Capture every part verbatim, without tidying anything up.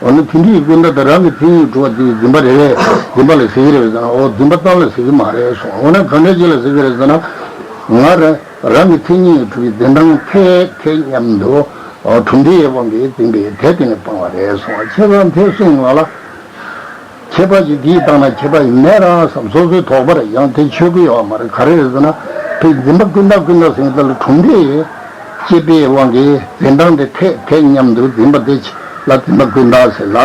འོ་ན་དེ་འདྲའི་ཀུན་བརྟགས་དང་རང་གི་མཚན་ཉིད་གྲུབ་པ་དེ་འཛིན་པ་རེད་རེད། འཛིན་པ་ལ་ཟེར་གྱི་རེད་ཟེར་ན། འོ་འཛིན་པ་ཙམ་ལ་ཟེར་གྱི་མ་རེད་གསུངས། འོ་ན་གང་འདྲ་ཅིག་ལ་ཟེར་གྱི་རེད་ཟེར་ན། ང་རང་རང་གི་མཚན་ཉིད་གྲུབ་པའི་འཛིན་སྟངས་ཐད་ཐད་མཉམ་དུ་གྲུབ་མཐའི་དབང་གིས་འཛིན་པས་དེ་དེ་ནི་སྤང་བ་རེད་གསུངས། ཁྱད་པར་ཐད་གསུངས་ལ་ལ། ཁྱད་པར་གྱི་དེའི་སྟེང་ན་ཁྱད་པར་ཡང་མེད་ར་བསམ། སོ་སོའི་དོགས་པར་ཡང་དེ་ཆོད་ཀྱི་ཡོད་མ་རེད། ག་རེ་རེད་ཟེར་ན། དེ་འཛིན་པ་ཀུན་བརྟགས་ཀུན་བརྟགས་ཟེར་ཡོད་ལ་གྲུབ་མཐས་དཔྱད་པའི་དབང་གིས་འཛིན་སྟངས་དེ་ཐད་ཐད་མཉམ་དུ་འཛིན་པ་དེ་ལ་འཛིན་པ་ཀུན་བརྟགས་ཟེར་ལ།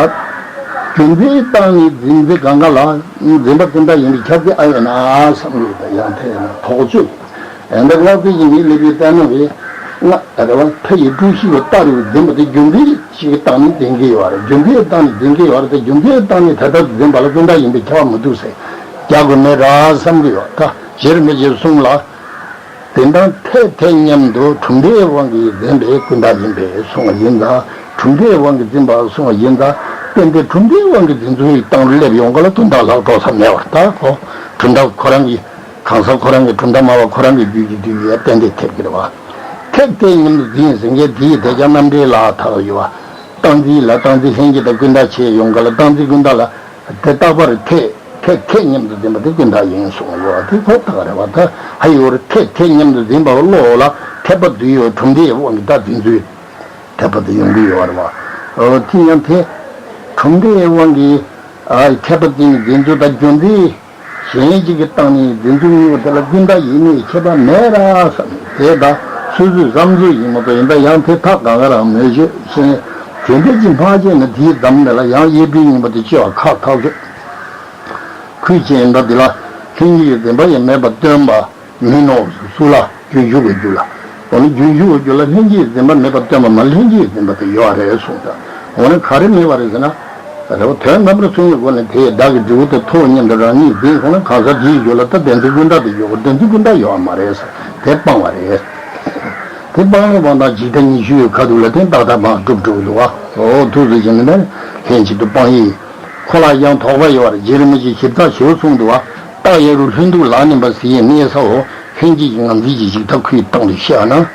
རྒྱུ་མཚན་སྟེང་ནས་འཛིན་ཚེ་གང་ག་ལ་འཛིན་པ་ཀུན་བརྟགས་ཡིན་པའི་ཁྱབ་ཚེ་ཨ་ཡོད་ན་བསམ་གྱི་ཡོད། ད་ཡང་དེ་ཡང་དོགས་གཅོད། ཨེ་འདི་སྔགས་ཚིག་གི་མིང་སླེབས་པའི་ལྟད་མོ་རེད། ང་རེ་བ་ཕ་ཡི་སྤྲུལ་གཞི་ཡི་རྟགས་རེད། འཛིན་པ་དེ་རྒྱུ་མཚན་ཞིག་གི་སྟེང་ནས་འཛིན་གྱི་ཡོད་རེད། རྒྱུ་མཚན་སྟེང་ནས་འཛིན་གྱི་ཡོད་རེད་དེ། རྒྱུ་མཚན་སྟེང་ནས་ད་ལྟ་འཛིན་པ་ལ་ཀུན་བརྟགས་ཡིན་པའི་ཁྱབ་པ་མི་འདུག་ཟེར་རྒྱག་དགོས་མེད་ར་བསམ་གྱི་ཡོད། ད་གཞིར་མི་བྱེད་གསུམ་ལ། དེ་དང་ཐད་ཐད་མཉམ་དུ་གྲུབ་མཐའི་དབང་གིས་འཛིན་པས་ཀུན་བརྟགས་ཡིན་པས་གསུངས་པ་ཡིན་ཙང་། གྲུབ་མཐའི་དབང་གིས་འཛིན་པ་གསུངས་པ་ཡིན་ཙང་། རྟེན་འབྲེལ་གྲུབ་མཐའི་དབང་གིས་འཛིན་ཚུལ་གྱི་སྟེང་དུ་སླེབས་ཡོང་ག་ལ་དོན་དག་ལྷག་གྲོགས་ས་མེད་པར། ད་ཁོ་གྲུབ་མཐའ་ཁོ་རང་གི་གང་ཟག་ཁོ་རང་གི་གྲུབ་མཐའ་སྨྲ་བ་ཁོ་རང་གི་རྒྱུད་ཀྱི་དུས་ཡོད་རྟེན་འབྲེལ་ཐེབས་ཀྱི་རེད་བ། ཐད་ཐད་མཉམ་དུ་འཛིན་ཟེར་མཁན་དེ་ཡི་དེ་ཀྱང་རྣམ་འགྲེལ་ལ་ཐག་ཡོད་བ། སྟངས་འཛིན་ལ་སྟངས་འཛིན་ལྷན་སྐྱེས་དང་ཀུན་བརྟགས་བྱས་ཡོང་ག་ལ་སྟངས་འཛིན་ཀུན་བརྟགས་ལ་དེ་རྟག་པར་ཐད་ཐད་ཐད་མཉམ་དུ་འཛིན་པ་དེ་ཀུན་བརྟགས་ཡིན་གསུངས་ཡོད་བ། དེ་ཁོ་ཐག་རེད་བ། ད་ཧ་ཡོད་རེད། ཐད་ཐད་མཉམ་དུ་འཛིན་པ་བློ་ལ་འཐད་པ་དུ་ཡོད། གྲུབ་མཐའི་དབང་གིས་ད་འཛིན་ཚུལ་འཐད་པ་དུ་ཡོང་གི་ཡོད་རེད་བ། འོ་དེ་ཡང་དེ་གྲུབ་མཐའི་དབང་གིས་ཨ་འཐད་པ་དེ་ནི་འཛིན་ཚུལ་དང་རྒྱུ་མཚན། གཞན་གཅིག་གི་སྟེང་ནས་འཛིན་ཚུལ་གཉིས་པོ་དེ་ལ་ཀུན་བརྟགས་ཡིན་མིན་ཁྱད་པར་མེད་ར་བསམ། དེ་དག་སོ་སོའི་བསམ་ཚུལ་ཡིན་མ་གཏོགས། ཡིན་ད་ཡང་དེ་ཐག་གང་ག་རང་མེད་ཤེས་ཤེས། དེ་འདྲ་ཅིག་མ་བྱས་ན་དེའི་འདམ་ནས་ལ་ཡང་དབྱེ་བུའི་ཉིན་པ་དེ་སྐྱེ་བ་ཁག་ཐག་ཆོད། ཁུལ་ཅན་ཡིན་ད་འདི་ལ་ལྷན་སྐྱེས་ཀྱི་འཛིན་པ་ཡང་མེད་པར་སྟོན་པ་མིན་ནོ། སུ་ལ། རྒྱུན་ཞུགས་པའི་རྒྱུད་ལ། འོ་ན་རྒྱུན་ཞུགས་པའི་རྒྱུད་ལ་ལྷན་སྐྱེས་ཀྱི་འཛིན་པ་མེད་པར་སྟོན་པ་མ་ལྷན་སྐྱེས་ཀྱི་འཛིན་པ་དེ་ཡོད་རེད་གསུངས་ད། འོ་ན་ག་རེ་མེད་པ་རེད་ཟེར་ན། རེད་བ། དོན་དམ་པར་གསུངས་པའི་སྒོ་ནས་དེ་བདག་གི་འབྲས་བུ་དེ་ཐོབ་སྙམ་དུ་རང་ཉིད་འཛིན་སོང་ན་གང་ཟག་དེའི་རྒྱུད་ལ་ད་བདེན་འཛིན་ཀུན་བརྟགས་དེ་ཡོད་དགོས། བདེན་འཛིན་ཀུན་བརྟགས་ཡོད་མ་རེད་ཟེར་དེ་སྤང་བ་རེད། དེ་སྤང་བའི་དབང་དང་འཇིག་ལྟ་ཉི་ཤུའི་ཁ་ཐུག་ལ་བརྟེན་རྟག་མཐའ་སྤང་སྒྲུབ་འགྲོ་གི་འདུག་བ། འོ་ཐུགས་སུ་ཆེ་ནས་ནི་ལྷན་ཅིག་ཏུ་སྤང་ཡིན། ཁོ་ལ་ཡང་དོགས་པ་ཡོད་པར་རྗེ་རིན་པོ་ཆེས་ཞིབ་ཚགས་ཞེ་པོ་གསུངས་འདུག་བ། རྟགས་ཡོད་རུང་ལྷུན་སྡུག་ལ་ནི་འབབ་ཟེར་ཡས་གནས་སའོ། ལྷན་སྐྱེས་ཀྱི་ངང་འཛིན་གྱི་འཇིག་ལྟ་ཁོའི་སྟེང་ནས་བཤད་པ་ན།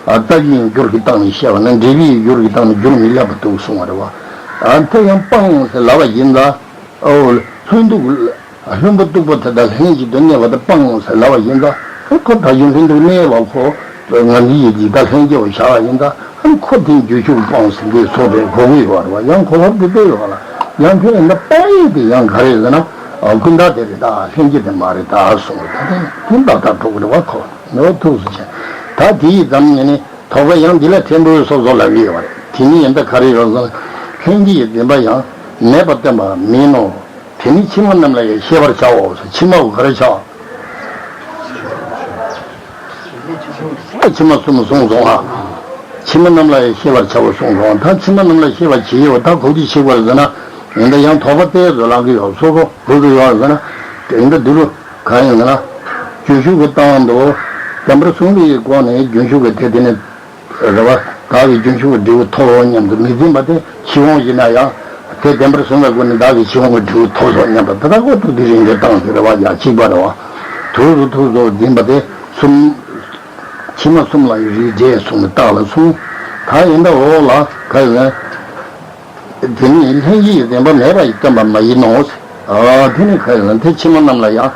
རྟགས་ཀྱི་འགྱུར་གྱི་སྟེང་ནས་བཤད་པ་ན། འབྲས་བུའི་འགྱུར་གྱི་སྟེང་ནས་འགྱུར་མི་སླེབས་པ་འདུག་གསུང་བ་རེད་བ། དེ་ཡང་སྤང་ཟེར་ལབ་པ་ཡིན་ད། ཨོ། ལྷུན་སྡུག་ལྷུན་པོ་སྟུག་པོ་དེ་དག་ལྷན་ཅིག་ཏུ་གནས་པ་དེ་སྤང་ཟེར་ལབ་པ་ཡིན་ད། ཁོ་ད་གཞུང་ལྷུན་སྡུག་གནས་པ་ཁོ། ང་ཚོའི་ཡི་གེ་ད་ལྷན་སྐྱེས་པ་བྱ་བ་ཡིན་ད། ཁོ་དེ་རྒྱུན་ཞུགས་སྤང་ཟེར་གྱི་སོགས་པའི་གོ་དགོས་ཡོད་རེད་བ། ཡང་གོ་བབ་དེ་ལྟ་ཡོད་ལ། ཡང་ཁྱོད་ཡིན་ད་སྤང་ཡས་དེ་ཡང་ག་རེ་ཟེར་ན། ཨ་ཀུན་བརྟགས་དེ་རེད་ད། ལྷན་སྐྱེས་དེ་མ་རེད་ད་གསུངས། ད་དེ་ཀུན་བརྟགས་ད་འགྲོ་གི་རེད་བ། ཁོ་ནོར་ཐུགས་སུ་ཆེ། ད་དེ་ཡི་ཙམ་ཉིད་ནི། དོགས་པ་ཡང་འདི་ལ་ཕྲན་བུ་སོ་སོ་ལ་དབྱེ་བ་རེད། དེ་ནི་ཡིན་ད་ག་རེ་ཡོད་ཟེར་ན། ལྷན་སྐྱེས་ཀྱི་འཛིན་པ་ཡང་མེད་པར་སྟོན་པ་མིན་ནོ། དེ་ནི་ཕྱི་མ་རྣམས་ལ་ཡང་ཤེས་པར་བྱའོ། ཕྱི་མ་བོ་ག་རེ་བྱ། ཕྱི་མ་གསུམ་གསུངས་སོང་ང་། ཕྱི་མ་རྣམས་ལ་ཡང་ཤེས་པར་བྱའོ་གསུངས་སོང་། ད་ཕྱི་མ་རྣམས་ལ་ཤེས་པར་བྱེད་ཡོད་ད་གོ་དུས་ཤེས་པར་ཟེར་ན། ཡིན་ད་ཡང་དོགས་པ་ཏོག་ཙམ་ལངས་ཀྱི་ཡོད། སོ་སོ་གོ་གི་ཡོད་ཟེར་ན། དེ་ཡིན་ད་འདི་རུ། གང་ཡིན་ཟེར་ན། རྒྱུན་ཞུགས་ཀྱི་སྟེང་དུ། བདེན་པར་གསུངས་པའི་སྒོ་ནས་རྒྱུན་ཞུགས་ཀྱི་དེ་དེ་ནི། རེད་བ། བདག་གི་རྒྱུན་ཞུགས་ཀྱི་འབྲས་བུ་ཐོབ་སྙམ་དུ་མི་འཛིན་པ་དེ་ཕྱི་དབང་ཡིན་ན་ཡང་། དེ་བདེན་པར་གསུངས་པའི་སྒོ་ནས་བདག་གི་ཕྱི་དབང་གི་འབྲས་བུ་ཐོབ་སོང་སྙམ་པ་དེ་དག་ཁོ་ཐུག་དེ་རིང་གི་སྟེང་དུ་རེད་བ། ཡ་གཅིག་པ་རེད་བ། དུས་སུ་ཐུགས་སུ་འཛིན་པ་དེ་གསུམ། ཕྱི་མ་གསུམ་ལ་ཡང་རིགས་འགྲེ་གསུངས་ནས་རྟགས་ལ་གསུངས། ད་ཡིན་ད་འོག་ལ་ག་ཡིན། དེ་ནི་ལྷན་སྐྱེས་ཀྱི་བདེན་པ་མེད་པ་ཡི་སྟོན་པ་མ་ཡིན་ནོ། ཨ་དེ་ནི་ག་ཡིན་ལ་དེ་ཕྱི་མ་རྣམས་ལ་ཡང་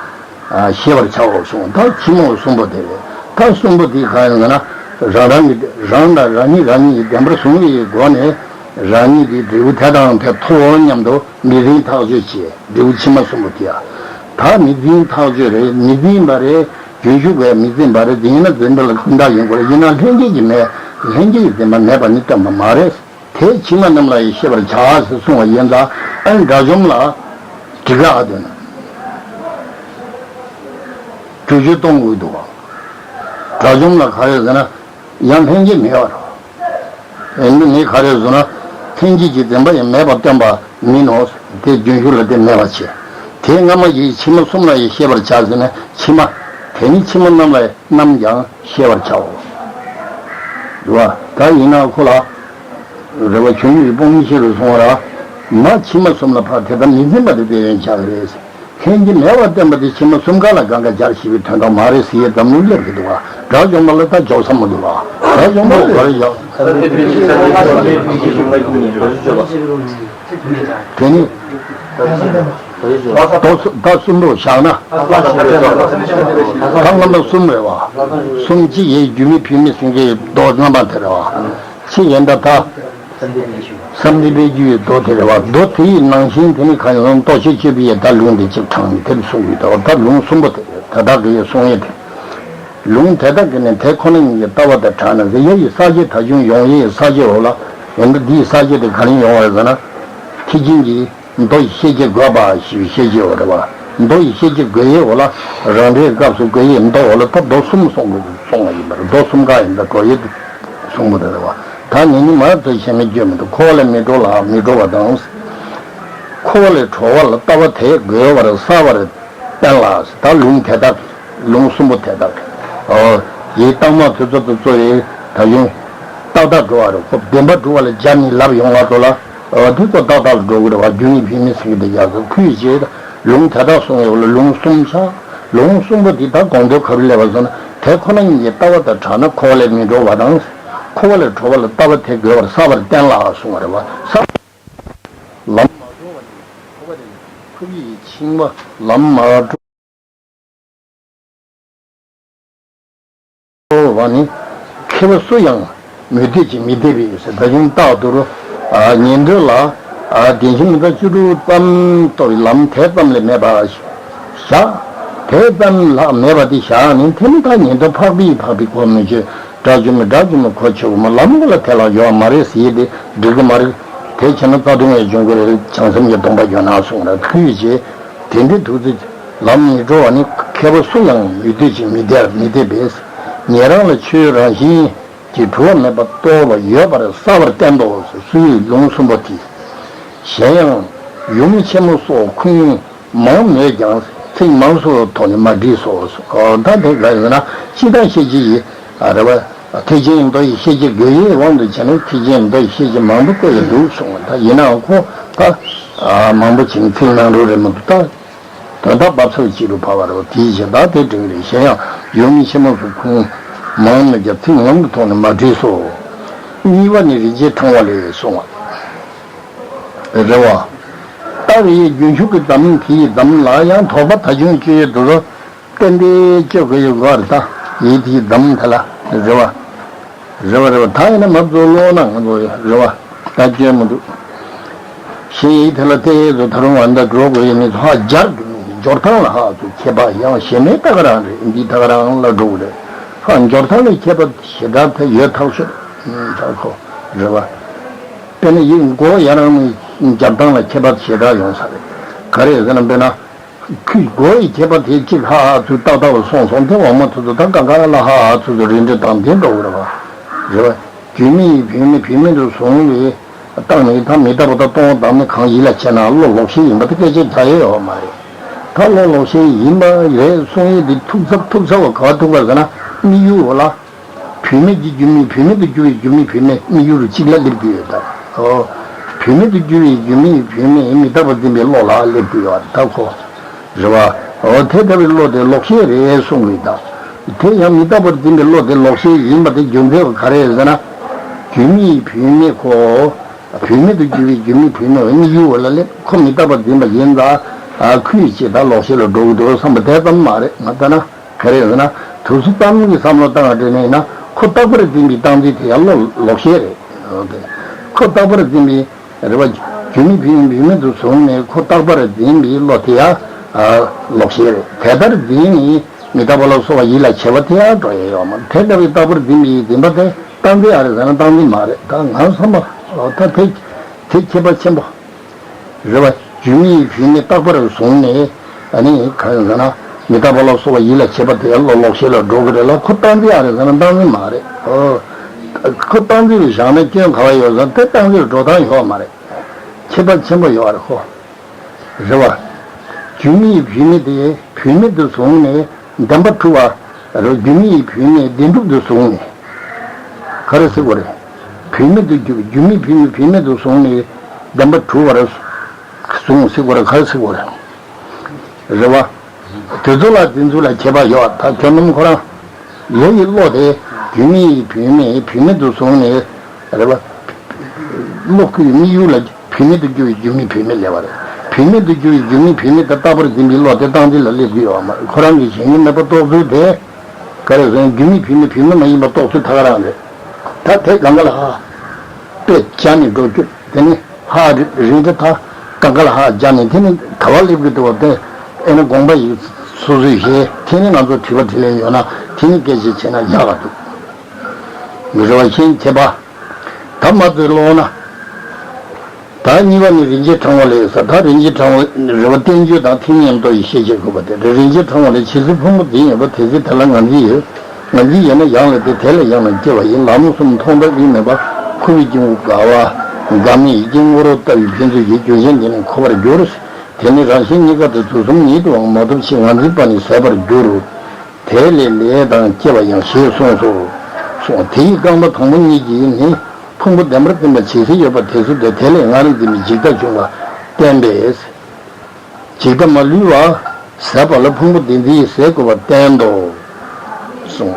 ཤེས་པར་བྱའོ་གསུངས། ད་ཕྱི་མ་གསུམ་པོ་དེ་རེད། ད་གསུམ་པོ་དེ་ག་ཡིན་ལ་ན། རང་རང་གི་རང་དང་རང་ཉིད་རང་ཉིད་ཀྱི་བདེན་པར་གསུངས་པའི་སྒོ་ནས་རང་ཉིད་ཀྱི་འབྲས་བུ་དེ་དང་དེ་ཐོབ་འོང་སྙམ་དུ་མི་འཛིན་ཐག་གཅོད་བྱེད། འབྲས་བུ་ཕྱི་མ་གསུམ་པོ་དེ་ཡང་ད་མི་འཛིན་ཐག་གཅོད་རེད། མི་འཛིན་པ་རེད། རྒྱུན་ཞུགས་པས་མི་འཛིན་པ་རེད། དེ་ཡིན་ན་འཛིན་པ་ལ་ཀུན་བརྟགས་ཡིན་དགོས་རེད། ཡིན་ན་ལྷན་སྐྱེས་ཀྱི་མེད། ལྷན་སྐྱེས་ཀྱི་བདེན་པ་མེད་པ་ནི་སྟོན་པ་མ་རེད། དེ་ཕྱི་མ་རྣམས་ལ་ཡང་ཤེས་པར་བྱ་ཟེར་གསུངས་པ་ཡིན་ཙང་། ཨ་ནི་དགྲ་བཅོམ་ལ་དྲི་ག་ཨ་དོན་དྲི་ཆོས་གཏོང་དགོས་འདུག་བ། དགྲ་བཅོམ་ལ་ག་རེ་ཟེར་ན་ཡང་ལྷན་སྐྱེས་མེད་པར། ཨ་ནི་ངས་ག་རེ་ཟེར་ན་ལྷན་སྐྱེས་ཀྱི་བདེན་པ་ཡང་མེད་པར་སྟོན་པ་མིན་ནོ། དེ་རྒྱུན་ཞུགས་ལ་དེ་མེད་པར་བྱེད། དེ་སྔ་མ་ཡི་ཕྱི་མ་གསུམ་ལ་ཡང་ཤེས་པར་བྱ་ཟེར་ན་ཕྱི་མ། དེ་ནི་ཕྱི་མ་རྣམས་ལ་ཡང་། རྣམས་ཀྱང་ཤེས་པར་བྱའོ། རེད་བ། ད་ཡིན་ན་ཁོ་ལ། རེད་བ། ཆོས་ཉིད་ཀྱི་སྤོང་གཉེན་ཤེས་རུ་སོང་བ་ར། མ་ཕྱི་མ་གསུམ་ལ་ཕར་དེ་ལྟར་མི་འཛིན་པ་དེ་དེ་ཡང་བྱ་གི་རེད། ལྷན་སྐྱེས་མེད་པར་བསྟན་པ་དེ་ཕྱི་མ་གསུམ་ཀ་ལ་གང་ག་སྦྱར་ཤེས་པའི་དོན་དག་མ་རེད་ཟེར་ཡས་འཛམ་གླིང་སླེབས་ཀྱི་འདུག་བ། དགྲ་བཅོམ་པ་ལ་ད་འཇོག་ས་མི་འདུག་བ། དགྲ་བཅོམ་པ་ལ་ག་རེ་ཡག་དེ་ནི་ད་གསུམ་པོ་བཞག་ན། ད་རྣམ་པ་གསུམ་རེད་བ། གསུམ་གཅིག་ཡིན་རྒྱུ་མེད་བུད་མེད་ཟེར་མཁན་མདོ་རྣམ་པ་དེ་རེད་བ། གཅིག་ཡིན་ད་ད། བསམ་གཏན་པའི་རྒྱུ་ཡི་མདོ་དེ་རེད་བ། མདོ་དེ་ཡི་ནང་བཞིན་དེ་ནི་གང་ཡིན་ལྟོ་ཆས་སྤྱོད་པའི་ཡི་ད་ལུང་དེ་གཅིག་དྲངས་ནས་དེར་གསུངས་ཡོད། ད་ད་ལུང་གསུམ་པོ་དེ་རེད། ད་ད་གི་ཡི་གསུང་ཡི་དེ། ལུང་དེ་དག་གི་ནི་དེ་ཁོ་ན་ཉིད་ཀྱི་ལྟ་བ་དང་བྲལ་ན་ཟེར། ཡ་ཡི་ས་བཅད་ཐ་ཆུང་ཡོང་ཡི་ས་བཅད་འོག་ལ། ཡང་ན་འདིའི་ས་བཅད་དེ་ག་ལེན་ཡོང་བ་རེད་ཟེར་ན། ཐེག་ཆེན་གྱི་མདོ་ཡི་ཤེས་བྱེད་དགོས་པ་ཞེས་པའི་ཤེས་བྱེད་འོག་རེད་བ། མདོ་ཡི་ཤེས་བྱེད་དགོས་ཡི་འོག་ལ། རང་འགྲེལ་སྐབས་སུ་དགོས་ཡི་མདོ་འོག་ལ་ད་མདོ་གསུམ་གསུང་དགོས་གསུང་བ་ཡིན་པར། མདོ་གསུམ་ཀ་ཡིན་ད་འགྲོ་ཡི་གསུང་མུ་དེ་རེད་བ། ད་ཉན་ནི་མ་ཚོས་ཤེས་མི་བརྗོད་མི་འདུག་ཁོ་བོ་ལས་མི་འགྲོ་ལ་མི་འགྲོ་བ་དང་། ཁོ་བོ་ལས་གྲོལ་བ་ལ་ལྟ་བ་དེ་དགོས་པར་གསལ་བར། བསྟན་ལ། ད་ལུང་དེ་དག་ལུང་གསུམ་པོ་དེ་དག་ཨོ། ཡི་རྟགས་མ་དེ་ཚོ་དེ་ཚོ་ཡི་ད་ཡུང་ཏག་ཏག་འགྲོ་བ་རེད། ཁོ་བདེན་པ་སྒྲུབ་པ་ལ་སྦྱར་ནས་ལབ་ཡོང་བ་ཚོ་ལ། ཨོ་དེ་ཚོ་ཏག་ཏག་ལ་འགྲོ་གི་རེད་བ། རྒྱུ་མེད་བུད་མེད་ཟེར་གི་དེ་ཡག་ཚོ་ཁུལ་བྱེད། ལུང་དེ་དག་གསུང་ཡོད་ལ་ལུང་གསུམ་ཆགས། ལུང་གསུམ་པོ་འདི་དག་གོང་དུ་ག་རུ་སླེབས་པ་སོང་ན། དེ་ཁོ་ན་ཉིད་ཀྱི་ལྟ་བ་དང་བྲལ་ན་ཁོ་བོ་ལས་མི་འགྲོ་བ་དང་། ཁོ་བོ་ལས་གྲོལ་བ་ལ་ལྟ་བ་དེ་དགོས་པར་གསལ་བར་བསྟན་ལ་གསུང་བ་རེད་བ། ས། ལམ་མ་འགྲོ་བ་ནི་ཁོ་བོ་དེ་ནི་ཁོ་བོའི་འཆིང་བ། ལམ་མ་འགྲོ་བ་ནི་མཁས་པ་སུ་ཡང་མོས་འདོད་ཀྱིས་མི་འདེབས་པའི་ཟེར། ད་གཞུང་རྟག་ཏུ་རུ་ཉན་ཐོས་ལ་བདེན་བཞི་མི་རྟག་བཅུ་དྲུག་ཙམ་རྟོགས་པའི་ལམ་དེ་ཙམ་ལས་མེད་པ་བཞག་དེ་ཙམ་ལྷག་མེད་པ་དེ་བཞག་ནས་དེ་ནི་ད་ཉན་ཐོས་འཕགས་པའི་འཕགས་པའི་གོ་མི་ཆོད། དགྲ་བཅོམ་མི་དགྲ་བཅོམ་མི་གོ་ཆོད་མ་ལམ་གོ་ལ་དེ་ལ་ཡོད་མ་རེད་ཟེར་ཡས་དེ་འགྲིག་གི་མ་རེད། དེ་བྱས་ན་རྩ་ལྟུང་བའི་འབྱུང་གི་རེད། བྱང་སེམས་ཀྱི་སྡོམ་པ་ཡོད་ན་གསུངས་ར་ཁུལ་བྱས། དེ་འདྲའི་ཐུགས་རྗེ་ལམ་མི་འགྲོ་བ་ནི་མཁས་པ་སུ་ཡང་མོས་འདོད་ཀྱིས་མི་འདེབས་མི་འདེབས་པས། ཉན་རང་ལ་ཆོས་རང་བཞིན་གྱིས་གྲུབ་པ་མེད་པ་རྟོགས་པ་ཡོད་པར་གསལ་བར་བསྟན་ཏོ། སུ་ཡིས་ལུང་གསུམ་པོ་དེ། གཞན་ཡང་ཡུམ་ཆེན་མོ་སོགས་ཁུངས་མང་མོད་ཀྱང་ཚིག་མང་སུ་ཐོག་ནས་མ་བྲིས་སོ། ཨོ་ད་དེ་ག་ཡིན་ན་སྤྱི་དང་ཤེས་བྱེད་ཡི་རེད་བ། ཐེག་ཆེན་མདོ་ཡི་ཤེས་བྱེད་དགོས་ཡི་དབང་དུ་བྱས་ནས་ཐེག་ཆེན་མདོ་ཡི་ཤེས་བྱེད་མང་པོ་བཀོད་ཡི་འདུག་གསུངས་པ། ད་ཡིན་ནའང་ཁོ་ད་མང་པོ་བྱས་ནས་ཚིག་ནང་རུ་རེད་མི་འདུག་ད་དོན་དག་བབ་ཚབ་ཅིག་རུ་བབ་པ་རེད་བ། དེའི་ཕྱིར་ད་དེ་འགྲིག་རེད། གཞན་ཡང་ཡུམ་ཆེན་མོ་སོགས་ཁུངས་མང་མོད་ཀྱང་ཚིག་མང་པོ་ཐོག་ནས་མ་བྲིས་སོ། གཉིས་པ་ནི་རིན་ཆེན་ཕྲེང་བ་ལས་གསུངས་པ། རེད་བ། ད་རེས་རྒྱུན་ཞུགས་ཀྱི་འཛམ་གླིང་དེའི་འཛམ་ལ་ཡང་དོགས་པ་ད་གཞུང་སྤྱོད་ཡོད་དུ་རུ་ཏན་ཏན་སྤྱོད་དགོས་ཡོད་གོ་རེད། ད་ཡིད་དེའི་འཛམ་དེ་ལ་རེད་བ། རེད་བ་རེད་བ། ད་ཡིན་ན་མ་བཟོ་ལོ་ན་ང་ཚོ་རེད་བ། ད་སྐྱོན་མི་འདུག་གཞན་ཡིད་དེ་ལ་ལྟས་ཚོ་ད་རུང་བ་འདྲ་འགྲོ་དགོས་ཡིན་མི་ཚོ་ཧ་སྦྱར་དགོས་མི་འབྱོར་ཐང་ལ་ཧ་ཚོ་ཁྱད་པར་ཡང་ཞེ་མེད་ད་ག་རང་རེད། འདི་ད་ག་རང་ལ་འགྲོ་གི་རེད། ཧ་འབྱོར་ཐང་ལ་ཁྱད་པར་ཞེ་དྲག་ད་ཡོད་ཐག་ཆོད། ད་ཁོ་རེད་བ། དཔེར་ན་ཡིག་མགོ་ཡར་རང་ནས་རྒྱབ་སྟངས་ལ་ཁྱད་པར་ཞེ་དྲག་ཡོང་ས་རེད། ག་རེ་ཟེར་ན་དཔེར་ན། ཁོས་མགོ་ཡི་ཁྱད་པར་དེ་གཅིག་ཧ་ཧ་ཚུར་ཏག་ཏག་ལ་སོང་སོང་། དེ་འོག་མ་ཚོ་ཚོ་ད་ག་ག་ལ་ཧ་ཧ་ཚུར་ཚུར་རིན་འདྲེ་དང་དེ་འགྲོ་གི་རེད་བ། རེད་བ། རྒྱུ་མེད་ཡི་བུད་མེད་བུད་མེད་དུ་བཟུང་བའི་རྟགས་ནི་ད་མི་རྟག་པ་ད་སྟོང་བ་བདག་མེད་གང་ཡིད་ལ་བྱས་ན་བློ་ལོག་ཤེས་ཡིན་པ་དེ་སྐད་ཆ་རྒྱག་ཡས་ཡོད་མ་རེད། ད་བློ་ལོག་ཤེས་ཡིན་པ་རེད་གསུང་ཡས་དེ་ཐུག་ཚབ་ཐུག་ཚབ་བ་ག་བ་ཐུག་པ་ཟེར་ན་དམིགས་ཡུལ་འོ་ལ། བུད་མེད་ཀྱི་རྒྱུ་མེད་བུད་མེད་དུ་གྱུར་པའི་རྒྱུ་མེད་བུད་མེད་དམིགས་ཡུལ་གཅིག་ལ་སླེབས་ཀྱི་ཡོད་ད། ཨོ། བུད་མེད་དུ་གྱུར་པའི་རྒྱུ་མེད་བུད་མེད་མི་རྟག་པར་འཛིན་པའི་བློ་ལ་སླེབས་ཀྱི་ཡོད་ད་ཁོ། རེད་བ། ཨོ་དེ་ལྟ་བུའི་བློ་དེ་ལོག་ཤེས་རེད་གསུང་གི་ད། དེ་ཡང་མི་རྟག་པར་འཛིན་པའི་བློ་དེ་ལོག་ཤེས་ཡིན་པ་དེ་རྒྱུ་མཚན་བ་ག་རེ་རེད་ཟེར་ན། རྒྱུ་མེད་བུད་མེད་ཁོ། བུད་མེད་དུ་གྱུར་པའི་རྒྱུ་མེད་བུད་མེད་བ་དམིགས་ཡུལ་བ་ལ་སླེབས། ཁོ་མི་རྟག་པར་འཛིན་པ་ཡིན་ཙང་། ཨ་ཁུལ་བྱེད་ད་ལོག་ཤེས་ལ་འགྲོ་གི་འདུག་བསམ་པ་དེ་ཙམ་མ་རེད་ང་ལྟ་ན། ག་རེ་ཟེར་ན། དུས་ཚོད་ཙམ་གྱི་བསམ་བློ་བཏང་བ་དེ་ནས་ཡིན་ན་ཁོ་རྟག་པར་འཛིན་པའི་རྟག་འཛིན་དེ་ཡང་བློ་ལོག་ཤེས་རེད། ཁོ་རྟག་པར་འཛིན་པའི་རེད་བ། རྒྱུ་མེད་བུད་མེད་བུད་མེད་དུ་བཟུང་ནས་ཁོ་རྟག་པར་འཛིན་པའི་བློ་དེ་ཡང་ལོག་ཤེས་རེད། དེ་ལྟར་འཛིན་ནས་མི་རྟག་པ་ལ་སོགས་པ་ཡིད་ལ་བྱེད་པ་དེ་ཡང་འགྲོ་ཡས་ཡོད་མ་རེད། དེ་ལྟ་བུའི་རྟག་པར་འཛིན་པའི་འཛིན་པ་དེ་རྟག་འཛིན་ཨ་རེད་ཟེར་ན་རྟག་འཛིན་མ་རེད། ད་ང་བསམ་པ་ད་དེ་དེ་ཁྱད་པར་ཆེན་པོ། རེད་བ། རྒྱུ་མེད་བུད་མེད་རྟག་པར་བཟུང་ནས་ཨ་ནི་གང་ཡིན་ཟེར་ན་མི་རྟག་པ་ལ་སོགས་པ་ཡིད་ལ་བྱེད་པ་དེ་བློ་ལོག་ཤེས་ལ་འགྲོ་གི་རེད་ལ་ཁོ་རྟག་འཛིན་ཨ་རེད་ཟེར་ན་རྟག་འཛིན་མ་རེད། ཨོ། ཁོ་རྟག་འཛིན་ལ་བཞག་ན་སྐྱོན་ག་བ་ཡོད་ཟེར་ན་དེ་རྟག་འཛིན་ལ་འགྲོ་སྟངས་ཡོད་མ་རེད། ཁྱད་པར་ཆེན་པོ་ཡོད་རེད་ཁོ། རེད་བ། རྒྱུ་མེད་བུད་མེད་དེ་བུད་མེད་དུ་བཟུང་ནས་བདེན་པ་གྲུབ་པ། རྒྱུ་མེད་བུད་མེད་བདེན་གྲུབ་ཏུ་བཟུང་ནས། ག་རེ་ཟེར་དགོས་རེད། བུད་མེད་དུ་གྱུར་རྒྱུ་མེད་བུད་མེད་བུད་མེད་དུ་བཟུང་ནས་བདེན་པ་གྲུབ་པར་བཟུང་ཟེར་དགོས་རེད། ག་རེ་ཟེར་དགོས་རེད། རེད་བ། དེ་ཚོ་ལ་འཛིན་ཚུལ་ལ་ཁྱད་པར་ཡོད་ད་ཁྱོད་རྣམས་ཁོ་རང་། ལས་ཀྱི་བློ་དེ་རྒྱུ་མེད་བུད་མེད་བུད་མེད་དུ་བཟུང་ནས་ རེད་པ། བློ་ཁོའི་དམིགས་ཡུལ་ལ་བུད་མེད་དུ་གྱུར་པའི་སྒྱུ་མའི་བུད་མེད་སླེབས་པ་རེད། བུད་མེད་དུ་གྱུར་པའི་སྒྱུ་མའི་བུད་མེད་དེ་རྟག་པར་འཛིན་པའི་བློ་དེ་སྟངས་འཛིན་ལ་སླེབས་ཀྱི་ཡོད་པ་མ་རེད། ཁོ་རང་གི་གཞན་ཉིད་མེད་པ་རྟོགས་ཚུལ་དེ། ག་རེ་ཟེར་ན་སྒྱུ་མའི་བུད་མེད་བུད་མེད་མ་ཡིན་པ་རྟོགས་ཚུལ་ད་ག་རང་རེད། ད་དེ་གང་ག་ལ་ཧ། དཔེ་བྱས་ནས་འགྲོ་རྒྱུ་དེ་ནི་ཧ་རི་རི་འདི་ད་གང་ག་ལ་ཧ་བྱས་ནས་དེ་ནི་ག་བ་སླེབས་ཀྱི་འདུག་བ་དེ། ཨེ་ན་དགོངས་པ་ཡིན་སོ་སོས་བཞེས་དེ་ནི་ང་ཚོ་དྲི་བ་དྲིས་ལན་ཡོད་ན་དེ་ནི་སྐད་ཆ་བྱས་ན་ཡག་ག་འདུག་མི་རེ་བ་ཤེས་བྱེད་པ། ད་མ་ཚོས་ཀློག་ན། ད་གཉིས་པ་ནི་རིན་ཆེན་ཕྲེང་བ་ལས་ཟེར། ད་རིན་ཆེན་ཕྲེང་བ་རེ་བ་བསྟན་བཅོས་དང་ཐེག་ཉམས་རྟོགས་ཀྱི་ཤེས་བྱེད་དགོས་པ་དེ་རེད། རིན་ཆེན་ཕྲེང་བ་ལས་ཇི་སྲིད་ཕུང་པོ་འཛིན་ཡོད་པ་དེ་སྲིད་དེ་ལ་ངར་འཛིན་ཡོད། ངར་འཛིན་ཡོད་ན་ཡང་ལས་ཏེ་དེ་ལས་ཡང་ལ་སྐྱེ་བ་ཡིན། ལམ་གསུམ་མཐོང་ལྟ་དབྱིངས་མེད་པ་འཁོར་བའི་སྐྱེ་བོ་དགའ་བ་དགའ་མེད་ཡིད་ཀྱི་ངོ་བོ་ལྟ་བུའི་ཕན་ཚུན་གྱི་རྒྱུ་ཅན་འདི་ནི་འཁོར་བར་འགྱུར། དེ་ནི་རང་གཞན་གཉིས་ཀ་དེ་དུས་གསུམ་ཉིད་དུའང་མ་ཐོབ་ཕྱིར་ངར་འཛིན་པ་ནི་ཟད་པར་འགྱུར། དེ་ལས་ལས་དང་སྐྱེ་བ་ཡང་ཞེས་གསུངས་སོ། གསུངས། དེ་ཡི་རྐང་པ་དང་པོ་གཉིས་ཀྱིས་ནི་ཕུང་པོ་བདེན་པར་འཛིན་པ་ཇི་སྲིད་ཡོད་པ་དེ་སྲིད་དུ་དེ་ལས་ངར་འཛིན་པའི་འཇིག་ལྟ་བྱུང་བ་བསྟན་པས། འཇིག་ལྟ་མ་ལུས་པ་ཟད་པ་ལ་ཕུང་པོ་བདེན་འཛིན་ཟད་དགོས་པ་བསྟན་ཏོ། གསུངས།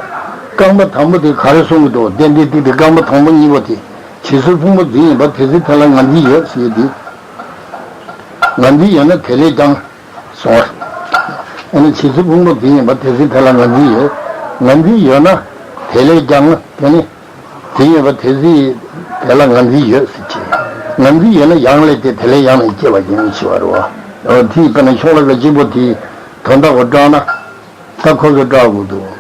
རྐང་པ་དང་པོ་དེ་ག་རེ་གསུང་གི་འདུག་རྟེན་འབྲེལ་ཏིག་ཏིག་རྐང་པ་དང་པོ་གཉིས་པོ་དེ་ཇི་སྲིད་ཕུང་པོ་འཛིན་ཡིན་པ་དེ་སྲིད་དེ་ལ་ངར་འཛིན་ཡོད་ཟེར་ཡོད་དེ། ངར་འཛིན་ཡོད་ན་དེ་ལས་ཀྱང་། གསུངས། ཨ་ནི་ཇི་སྲིད་ཕུང་པོ་འཛིན་ཡིན་པ་དེ་སྲིད་དེ་ལ་ངར་འཛིན་ཡོད། ངར་འཛིན་ཡོད་ན་དེ་ལས་ཀྱང་དེ་ནི་འཛིན་ཡོད་པ་དེ་སྲིད་དེ་ལ་ངར་འཛིན་ཡོད་ཟེར་གྱི། ངར་འཛིན་ཡོད་ན་ཡང་ལས་ཏེ་དེ་ལས་ཡང་ལས་སྐྱེ་བ་ཡིན་ཞུ་བ་རེད་བ། འོ་དེ་དཔེར་ན་ཤོག་ལྷེ་ཁ་གཅིག་པོ་དེའི་དོན་དག་གོ་བཀྲལ་ན། ད་ཁོ་ཚོས་བཀྲལ་དགོས་འདུག